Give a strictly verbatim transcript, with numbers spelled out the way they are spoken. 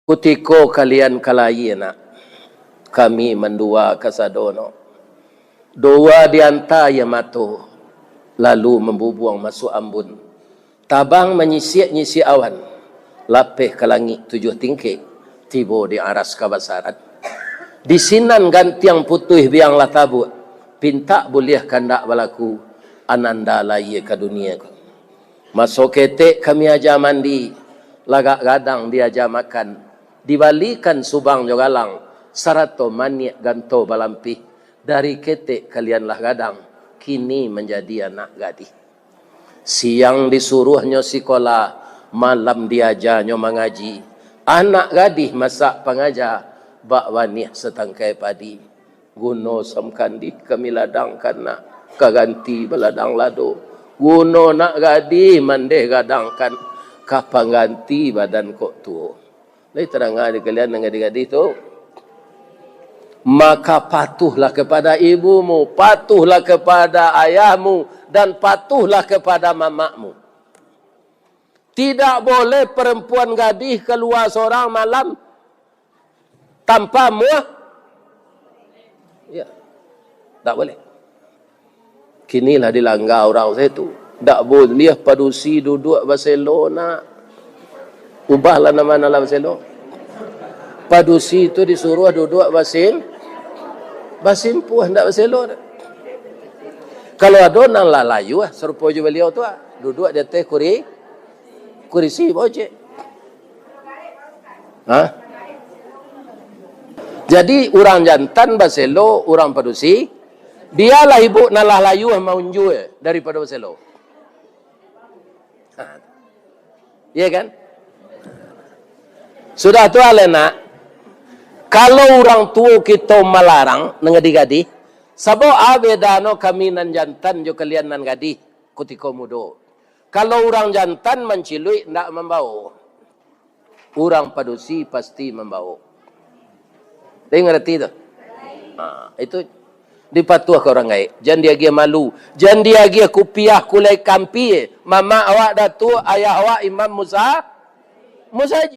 Kutiko kalian ka layie, nak, kami mandua kasadonyo. Dua di anta aia mato, lalu mambubuang masuak ambun. Tabang manyisiak-nyisiak awan, lapeh ka langik tujuah tingkek, tibo di aras kabasaran. Di sinan gantiang putuih biang lah tabuak, pintak buliah kandak balaku, ananda layie ka dunie ko. Maso ketek kami aja mandi, lagak gadang diaja makan, dibalikan subang jo galang, sarato maniak ganto balampih, dari ketek kalian lah gadang, kini manjadi anak gadih. Siang disuruahnyo sikola, malam diajanyo mangaji, anak gadih masak pangaja, bak baniah satangkai padi. Guno samkandih kami ladangkan nak, ka ganti baladang lado. Guno nak gadih mandeh gadangkan, ka pangganti badan kok tuo. Lai tadanga di kalian nan gadih-gadih tu? Maka patuhlah kepada ibumu, patuhlah kepada ayahmu, dan patuhlah kepada mamakmu. Tidak boleh perempuan gadih kalua sorang malam tanpa muah. Ya. Tak boleh. Kini lah dilanggar urang se tu. Dak buliah padusi duduak baselo nak. Ubahlah nama nan lah baselo. Padusi tu disuruah duduak basim-, basimpuah, ndak baselo dak. Kalau ado nan lah layuah sarupo jo baliau tu, ah, duduak di ateh kuri-, kurisi bojek. Ha? Jadi, urang jantan baselo, urang padusi, bialah ibu nan lah layuah maunjua daripado baselo. Ha. Iya kan? Sudah tu, aleh nak, kalau urang tuo kito malarang, nan gadih-gadih, sabab a bedano kami nan jantan jo kalian nan gadih kutiko mudo? Kalau urang jantan manciluik, ndak mambaok. Urang padusi pasti mambaok. Lai ngarati tu? Ha, itu dipatuahkan urang gaek. Jan diagiah malu. Jan diagiah kupiah kulai kampia. Mamak awak Datuak, ayah awak Imam Musa-, Musajik.